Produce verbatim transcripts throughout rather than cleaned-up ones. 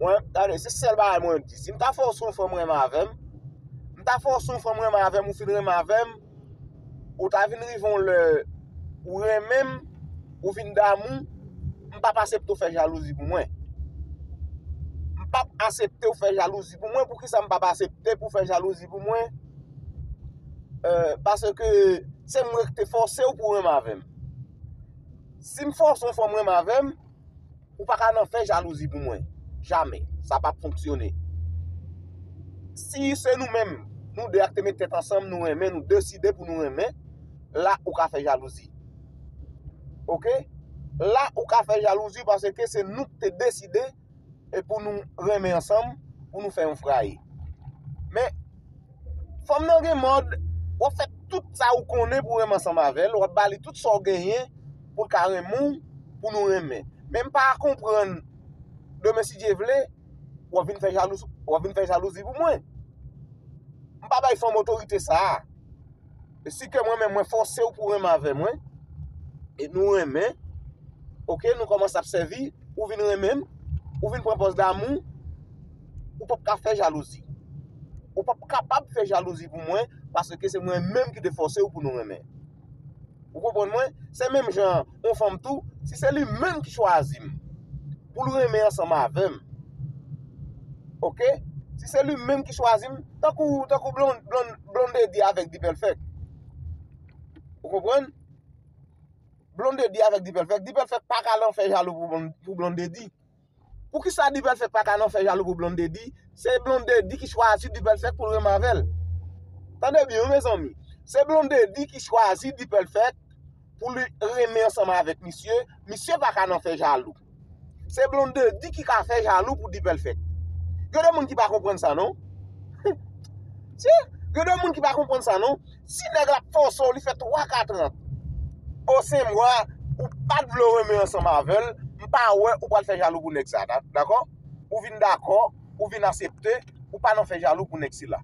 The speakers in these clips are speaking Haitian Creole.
Mwen, gade, se sèl bagay mwen di. Si m ta fòse yon fanm renmen avè m, m ta fòse yon fanm renmen avè m, ou fin renmen avè m, ou ta vin rive yon lè, ou renmen m, ou vin damou, m p ap aksepte w fè jalouzi pou mwen. M p ap aksepte w fè jalouzi pou mwen. Poukisa m p ap aksepte pou w fè jalouzi pou mwen? Euh, paske se mwen ki te fòse w pou w renmen avè m. Si m fòse yon fanm renmen avè m, ou pa ka nan fè jalouzi pou mwen. Jamè. Sa p ap fonksyone. Si se nou menm, nou de a k te met tèt ansanm, nou renmen, nou deside pou nou renmen, la ou ka fè jalouzi. Oke? La ou ka fè jalouzi paske se nou k te deside e pou nou renmen ansanm, pou nou fè yon fraye. Men, fanm nan gen mòd, w ap fè tout sa ou konnen pou renmen ansanm avè l, w ap ba li tout sa w genyen pou l ka renmen w, pou nou renmen. Men m pa konprann, demen si Dye vle, w ap vin fè jalou, w ap vin fè jalouzi pou mwen. M pa bay fanm otorite sa a. E si ke mwen menm mwen fòse w pou renmen avè mwen, e nou renmen, oke, nou kòmanse ap sèvi, ou vin renmen m, ou vin pran pòz damou, ou p ap ka fè jalouzi. Ou p ap kapab fè jalouzi pou mwen, paske se mwen menm ki te fòse w pou nou renmen. Ou konprann mwen? Se menm jan yon fanm tou, si se li menm ki chwazi m, pou l renmen ansanm avè m. Oke? Si se li menm ki chwazi m, tankou, tankou Blon-, Blon-, Blondedy avèk Dipèlfèk. Ou konprann? Blondedy avèk Dipèlfèk. Dipèlfèk pa ka nan fè jalou pou Blon-, pou Blondedy. Poukisa Dipèlfèk pa ka nan fè jalou pou Blondedy? Se Blondedy ki chwazi Dipèlfèk pou l renmen avè l. Tande byen, wi, mezanmi. Se Blondedy ki chwazi Dipèlfèk pou li renmen ansanm avèk misye. Misye pa ka nan fè jalou. Se Blondedy ki ka fè jalou pou Dipèlfèk. Gen de moun ki pa konprann sa, non. Si, gen de moun ki pa konprann sa, non. Si nèg la ap fòse w, li fè twa, kat an, o senk mwa, ou pa t vle w renmen ansanm avè l, m pa wè ou pral fè jalou pou nèg sa, da-, dakò? Ou vin dakò, ou vin aksepte, ou pa nan fè jalou pou nèg sila.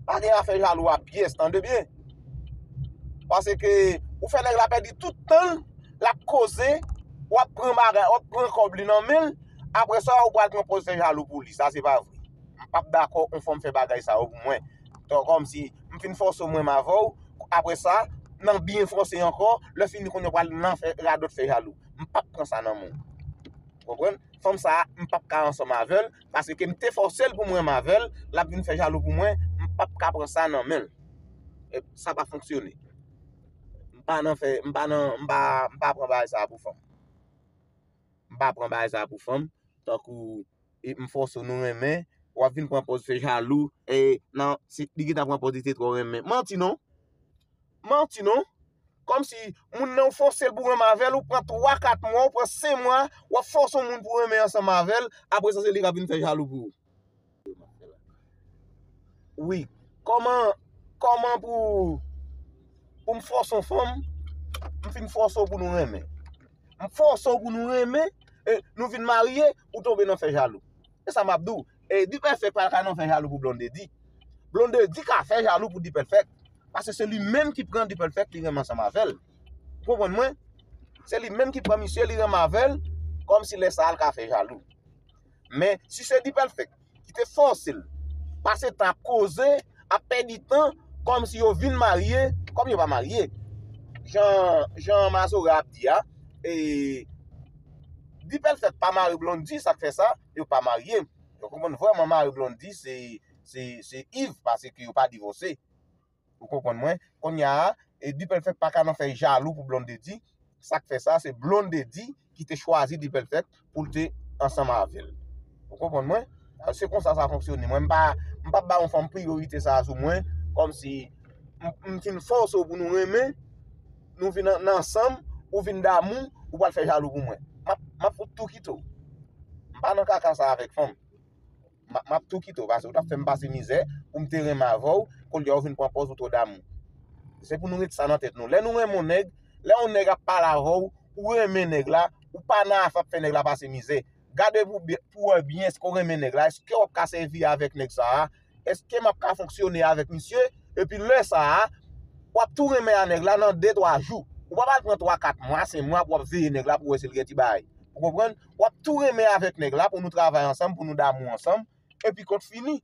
Pa gen afè jalou a pyès, tande byen. Paske ou fè nèg la pèdi tout tan l, l ap koze, w ap pran bagay, w ap pran kòb li nan men l, apre sa, ou pral pran pòz fè jalou pou li. Sa se pa vre. M p ap dakò yon fanm fè bagay sa yo pou mwen. Kòmsi m fin fòse w mwen m avè w, apre sa, nan byen fòse ankò, lè fini kounye a w pral nan fè radòt fè jalou. M p ap pran sa nan men w. Konprann? Fanm sa a, m p ap ka ansanm avè l, paske m te fòse l pou mwen m avè l, l ap vin fè jalou pou mwen, m p ap ka pran sa nan men l. E sa pa fonksyone. M pa nan fè, m pa nan, m pa, m pa pran bagay sa a pou fanm. M pa pran bagay sa a pou fanm, tankou, e, m fòse w nou renmen, w ap vin pran pòz fè jalou, e, nan, si, li gentan pran pòz li te twò renmen. Manti non. Manti non. Kòmsi moun nan ou fòse l pou renmen avè l, ou pran twa, kat mwa, ou pran senk mwa, w ap fòse yon moun pou renmen ansanm avè l, apre sa se li k ap vin fè jalou pou ou. Wi. Kòman, kòman pou, pou m fòse yon fanm, m fin fòse w pou nou renmen. M fòse w pou nou renmen, e nou vin marye, ou tonbe nan fè jalou. E sa m ap di w. E Dipèlfèk pa ka nan fè jalou pou Blondedy. Blondedy ka fè jalou pou Dipèlfèk. Paske se li menm ki pran Dipèlfèk, li renmen ansanm avè l. Ou konprann mwen? Se li menm ki pran misye, li renmen avè l, kòmsi lè sa a l ka fè jalou. Men, si se Dipèlfèk ki te fòse l, pase tan ap koze, ap pèdi tan, kòmsi yo vin marye, kòm yo pa marye. Jan, jan Mazora ap di a, e, Dipèlfèk pa mare Blondedy, sa k fè sa, yo pa marye. Yo konprann vrèman mare Blondedy, se, se, se Yves, paske yo pa divòse. Ou konprann mwen? Kounye a, e Dipèlfèk pa ka nan fè jalou pou Blondedy. Sa k fè sa, se Blondedy ki te chwazi Dipèlfèk pou l te ansanm avè l. Ou konprann mwen? Se konsa sa fonksyone. Mwen, m pa, m p ap ba yon fanm priyorite sa a sou mwen, kòmsi m, m fin fòse w pou nou renmen, nou vin an, ansanm, ou vin damou, ou pral fè jalou pou mwen. M ap, m ap fout tou kite w. M pa nan kaka sa avèk fanm. M ap, m ap tou kite w, paske w t ap fè m pase mizè pou m te renmen avè w, kounye a w vin pran pòz ou twò damou. Se pou nou ret sa nan tèt nou. Lè nou renmen yon nèg, lè yon nèg ap pale avè w, ou renmen nèg la, ou pa nan afè ap fè nèg la pase mizè. Gade pou byen, pou wè byen èske w renmen nèg la, èske w ap ka sèvi avèk nèg sa a, èske m ap ka fonksyone avèk misye, epi lè sa a, w ap tou renmen a nèg la nan de, twa jou. Ou pa pral pran twa, kat mwa, senk mwa pou w ap veye nèg la pou w wè si l gen ti bagay. Ou konprann? W ap tou renmen avèk nèg la pou nou travay ansanm, pou nou damou ansanm. Epi kont fini.